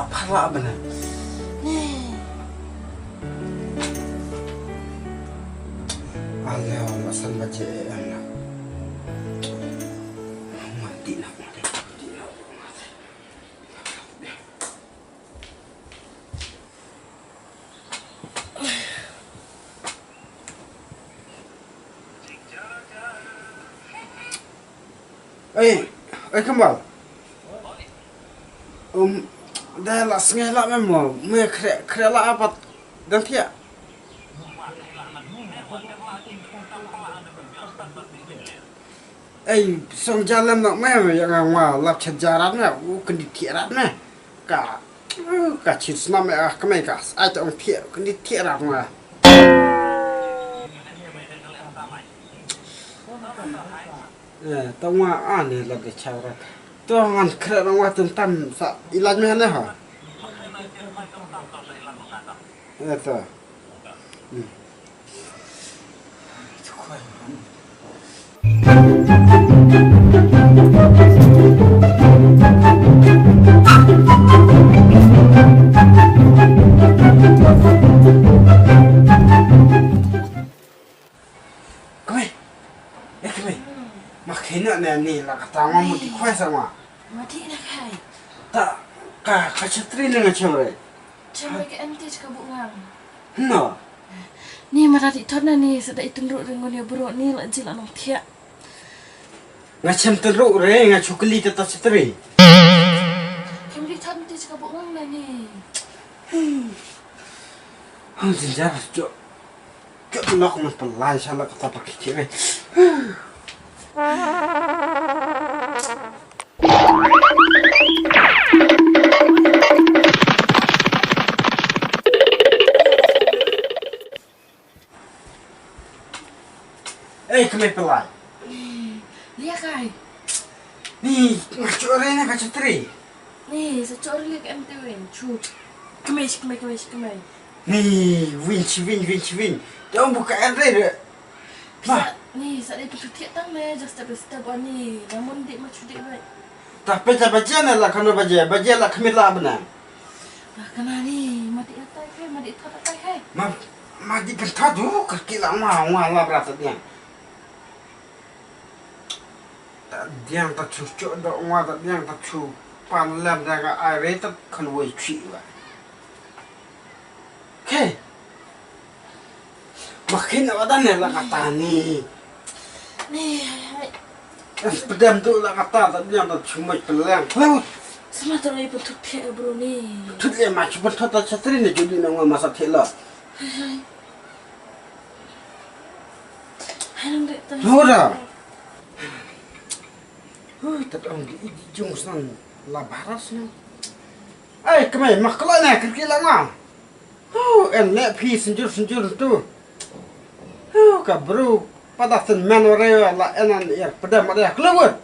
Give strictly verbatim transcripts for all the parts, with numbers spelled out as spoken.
Phala bana. Ni. Aleo la san baje em la. Mati na, mati na. Oi, oi Kambal. Um, da la snge la me mo, me kre, kre la apat dan thiah. Ei, song jalem nok me, me yang ngwa lap chet jarat me, u kendi thiah rat me. Ka, ka chin snam me ah, kemai ka, ai tong thiah, kendi thiah rat me. Eh, tong wa ane la de chawrat. To ngan kre nang wa tum tam sa ilaj me ne ha. Eh, to. Hmm. Kmai. Eh, kmai. Ma khina ne ni la kata ngam muti khwai sa ma. Ma di na khai. Ta ka ka chatri ne nga chemre. Chemre ke anti ka bu ngam. No. Ni ma di thot na ni sa da itun ru ringon ya bro ni la ji la nong thiah. Nga chem tun ru re nga chukli ta ta chatri. Kem di thot anti ka bu ngam na ni. Hang jinjar jo. Ka lok man pynlai sha la kata pa kiti re. Ei, kmai pynlai. Lia kai. Ni, nga chore na ka chatri. Ni, sa chore lia ka em te wen. Chu. Kmai, kmai, kmai, kmai. Ni, win chi win, win chi win. Dong buka en re re. Ma. Sa, ni, sa dei pynthut thiah tang ne, just step by step ani. Namun dik ma chu dik bai. Ta pe ta baje ne la kano baje, baje la khmit la bna. Ma kana ni, ma dik atai kai, ma dik thot atai kai. Ma, ma dik pynthot du, ka ki la ma, ma la bra ta diang. Ta diang ta chu chu do ma ta diang ta chu pan lem da ga ai re ta kan wei chi wa. Ke. Ma khin wa da ne la ka ta ni. Ni hai. As pedam tu la ka ta ta diang ta chu mai pelang. Sama tu rai putut phe bro ni. Tut le ma chu putut ta chatri ne juli na ma sa thela. Hai hai. Hai nang de ta. Hora. Hui, tat ong ki i jung snan la baras na. Ai, kemai, mak kala na, kir ki la nga. Hu, en le phi senjur senjur tu. Hu, ka bru, pada sen men ware la en an er, pada mada klewet.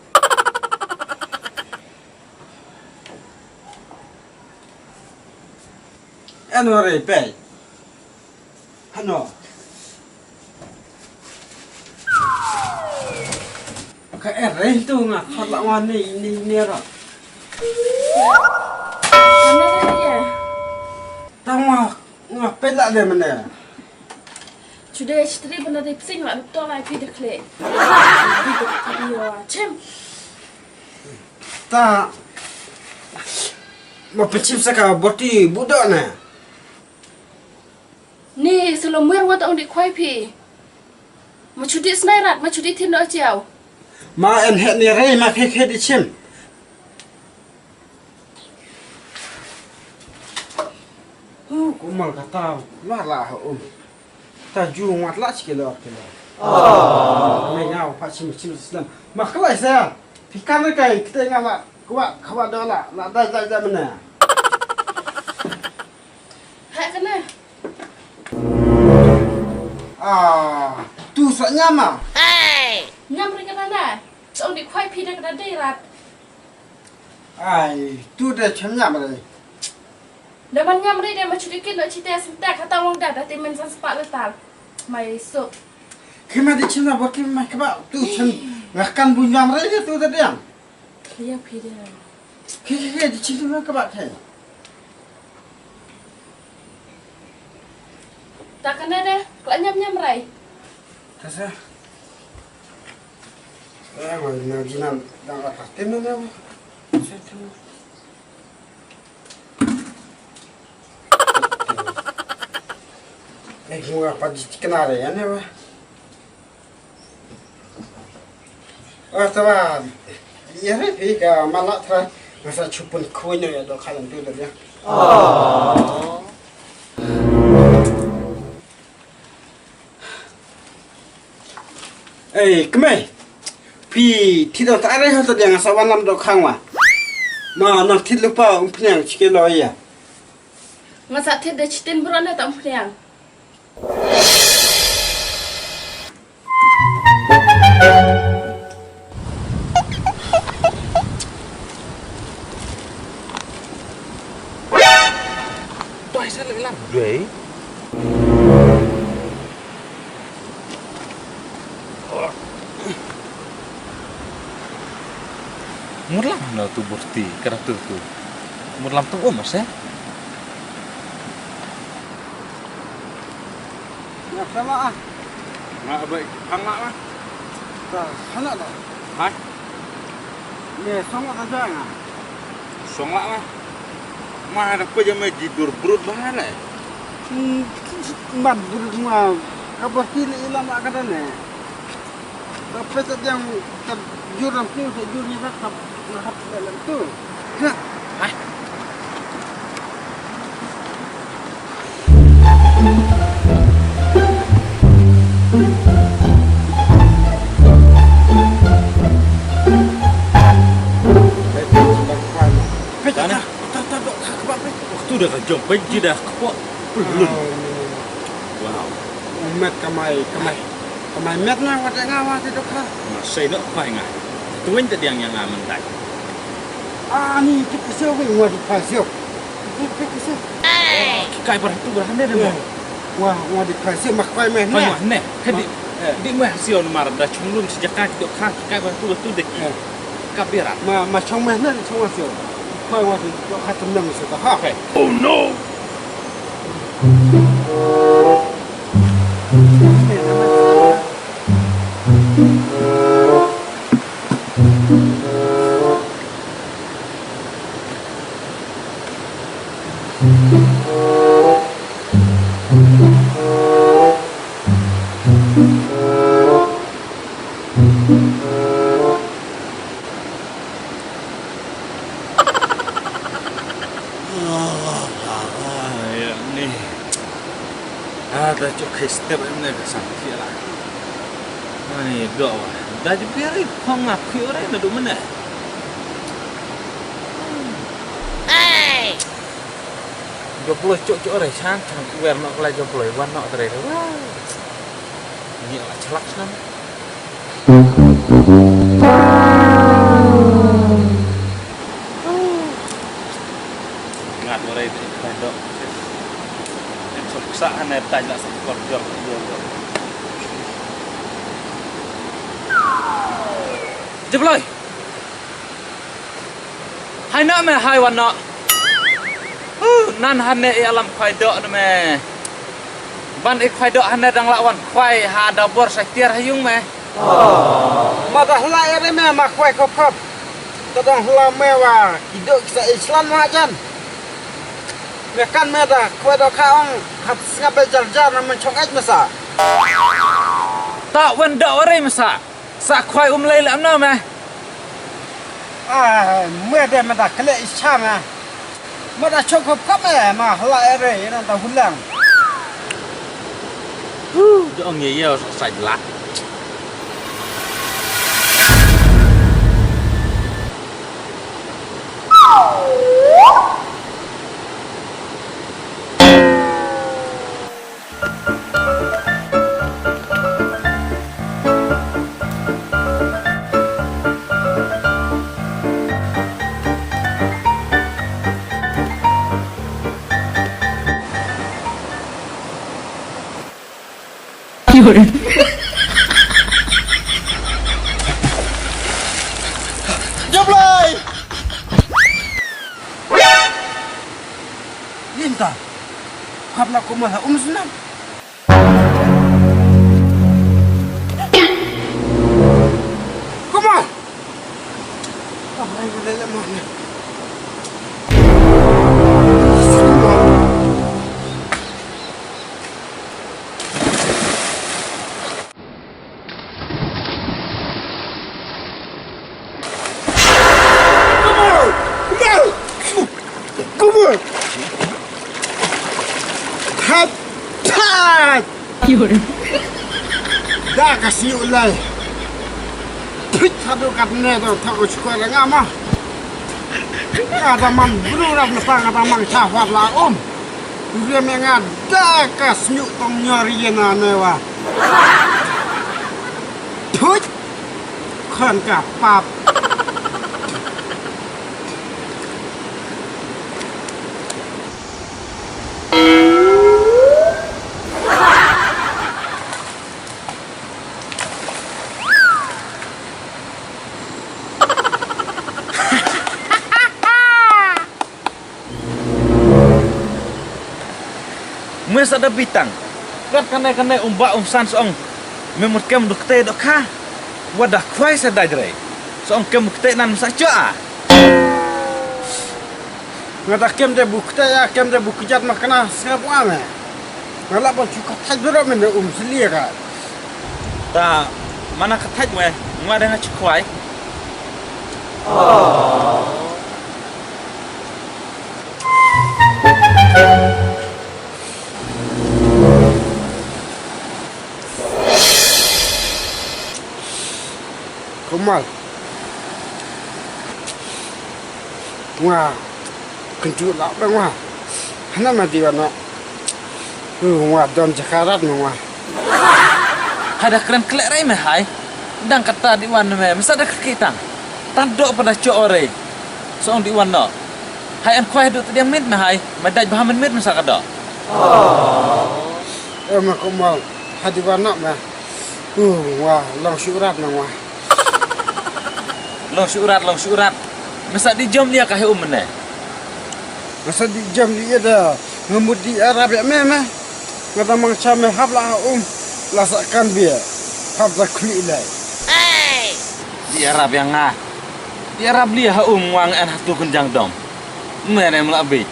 En ware, pei. Hano. Ka er rei tu nga thot la wan ni ni ni ro. Mana ya? Tang ma nga pela de mana. Chude chitri bana de psing la to la pi de kle. Chem. Ta ma pechim saka boti budo na. Ni selo muir wat ong di khwai phi. Ma chudi snai rat, ma chudi thin do chiaw. Ma en het ni rei ma khe khe di chim. Hu, kumal kata la la ha um. Ta ju ngat la chikilo kilo. Me ngau pa chim chim slam. Ma khlai sa. Phi kan kai kte nga la. Kwa kwa do la la dai dai dai mena. Hai kana. Ah, tu sa nyama. Nyam ri kana na. Song di khwai phi da kana dei rat. Ai, tu de chem nyam ri. Da man nyam ri de ma chudi kin no chite sente kata wang da da te men san spa le tal. Mai so. Kima di chem na boti mai kaba tu chem ngakan bu nyam ri de tu da dang. Lia phi de. Ki ki ki di chem na kaba kai. Ta kane de, kla nyam nyam rai. Kasa. Eh, ma na jinan dang ka patin na ba. Eh, gua pa ji kenal ya ne ba. Ah, tara. Ya re phi ka mala tara. Masa chupun kuino ya do khalan tu dah ya. Ei, kmai. Phi, thi dang ta re ha ta diang sa wan lam do khang wa. Ma, nang thi lupa um pniang chike lo ya. Nga sa thied da chitin bro na tam phniang. Doi sa lek lang. Doi. Murlam na tu burti, kara tu tu. Murlam tu um, mas, eh? Nga pala ah. Nga bai hang lah ah. Ta hana da. Hai. Me song ta ja nga. Song lah ah. Ma da ko ja me ji dur brut ba le. Hmm, mat brut ma ka ba ti le ila ma ka da ne. Ka peta diang ka jur ram tu, ka jur ni ka ka hap dalam tu. Ha. Ha. Peta. Mana? Ta, ta, dok, ha, kebab, eh. Waktu dah ka jom, baik je dah kepok. Pelun. Wow. Met kamai, kamai. Kamai met na, wat nga, wat dok ha. Masai nok pai nga. Tuan tadi yang, yang aman tak. Ah, ni, kita sewa, wat di pasio. Kita sewa. Kikai beratu berhande deh, mo. Wah, wah, di pasio, mak pai meh. Pai meh, ne. Hedi. Eh. Di meh sio mar, dah chunglun sejak kaki dok ha, kikai beratu beratu deh. Eh. Kabirat. Ma, ma chong meh na, chong meh sio. Khoi wa tu, wa kha tum nang sio ta ha. Okay. Oh no. Ah, ya ni. Ah, da chok khistep ne ka sang ki la. Ani do wa. Da ji piri phong la phi ore na du mene. Hey. Joplo chok chok re chan chan wer no kala joplo wan no tre. Ni la chlak chan. Ngat warai dei kai dok. Em sok sa hane tai la sa kor jor. Jebloi. Hai na me hai wan no. Huh, nan hane i alam khwai dok na me. Ban i khwai dok hane dang la wan khwai ha da bor sa tiar ha yung me. Ma da hla ere me ma khwai khop khop. Ta dang hla me wa ki dok ki sa islan ma jan. Me kan me da khwai dok kha ong hat sngap be jar jar na men chong et me sa. Ta wen dok ere me sa. Sa khwai um lei lam na me. Ah, me de me da kle i cha me. Me da chok khop khop me ma hla ere ina da hulang. Hu, dong ye ye sa sa la. Jablay! Linta. Khap na kumala um snam. Da ka sniu lai. Pit hadu kat ne do thang u chukwa la nga ma. Nga da man bru rap na pa nga da man cha hwat la um. Ria me nga da ka sniu tong nyor ye na ne wa. Pit khon ka pap. Me sa da bitang. Kat kane kane um ba um san song. Me mut kem duk te dok kha. Wada khwai sa dai jrei. Song kem duk te nan sa cha. Nga da kem de buk te ya kem de buk jat ma kana sngap wa me. Nga la ba chu ka thaj bro me ne um sli ka. Ta mana ka thaj me. Nga da nga chu khwai. Kumal. Nga. Kyntu la ba nga. Hana ma di wa no. Nga don jakarat ma nga. Hada kren klek rai me hai. Dang kata di wan me masa da kaki tang. Tan dok pada cho ore. Song di wan no. Hai an kwai duk tediang mit me hai. Me dai bahamen mit masa ka dok. Ema Kumal. Hadi wan no me. Uh, wa long syurat nang wa. Long syurat long syurat. Masa di jom lia ka he um ne. Masa di jam di ida ngemut di Arab ya me me. Ngata mang cha me hap la ha um la sa kan bia hap la khli lai. Di Arab ya nga. Di Arab li ha um wang an hatu kun jang dom. Me ne mla bi.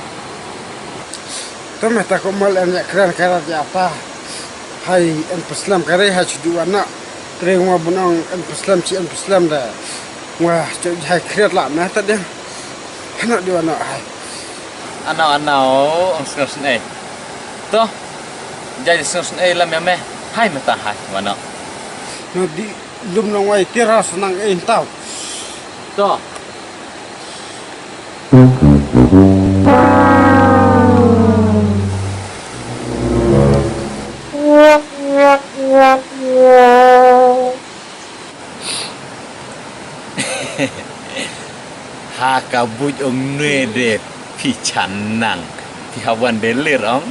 Tame ta ko mal an ya kran kara ya ta. Hai an paslam kare ha chudu ana. Tre ngwa bunang an paslam chi an paslam da. Ngwa chu hai kret la me ta de. Hana di wana hai. Anau anau ong sngewsynei. To. Jai sngewsynei la me me. Hai me ta hai wana. No di lum nang wai tira senang ei tau. To. Ha ka buit ong nwe de phi chan nang phi ha wan de lir ong.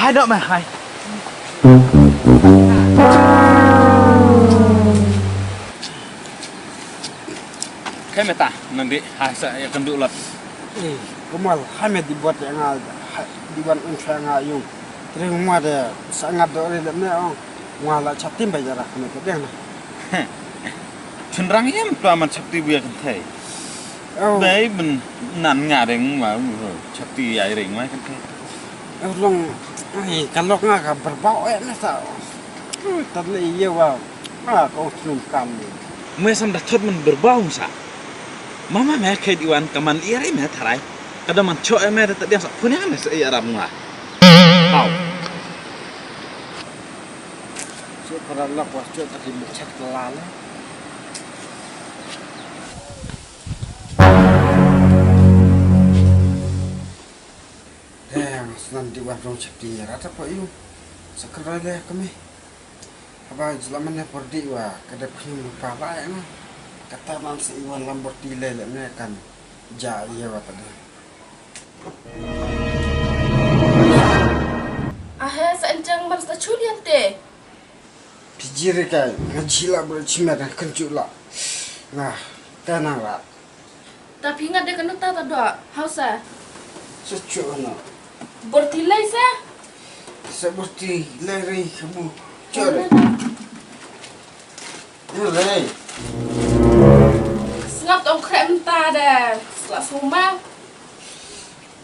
Hai dok mai hai. Kai meta nang di hai sa ya kendu lot. Eh, Kumal, hai me di buat ya nga, di wan un sa nga yung. Tri ngwa de sa nga do ri le me ong. Ngwa la chatim ba jara kane ke deng na. Chun rang yem tua man chapti buya kan thai. Oh. Dai ben nan nga deng ma chapti ai ring ma kan thai. Oh long ai ka lok nga ka berbau eh na sa. Tad le ye wa. Ah, ka usnum kam ni. Me sam da thot man berbau sa. Mama me kai diwan ka man ia ri me tharai. Kada man cho eh me da tadiang sa punya me sa ia rap nga. Pau. Shu para lok wa shu ta di mechat kelala. Dang snan di wan rong chapti rata pa yu. Sakra le kami. Haba jla mane por di wa kada phim pa la ya na. Kata man se iwan lambor ti le le ne kan ja ye wa ta de. Ahe sa enjang man sa chulian te. Pijiri kai ngaji la bro chimer kan chu la. Nga kanang la. Ta phi ngat de kanu ta ta do hausa. Sa chu na. Borti lai sa. Sa borti lai ri kabu. Chu re. Sngap tong khrem ta de. Sla suma.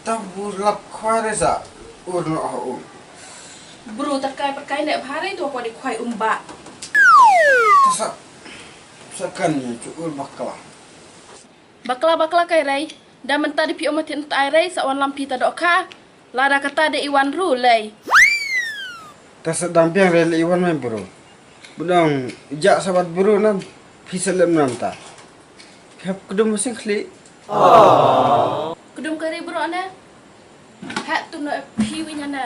Ta bu lap khwai re sa ur no ha um. Bru ta kai pat kai ne bhare to ko di khwai um ba. Ta sa. Sakan ïa chukur bakla. Bakla bakla kai rei. Da mynta da phi ong ma thin tai rei sa wan lam phi ta dohkha. Lada kata da i wan ru lei. Ta sa dang biang rei le i wan mai bro. Budang jak sabat bro nam. Phi sa lem nam ta. Phi hap kudum masing khli. Kudum kari bro ne. Hak tu no phi winya ne.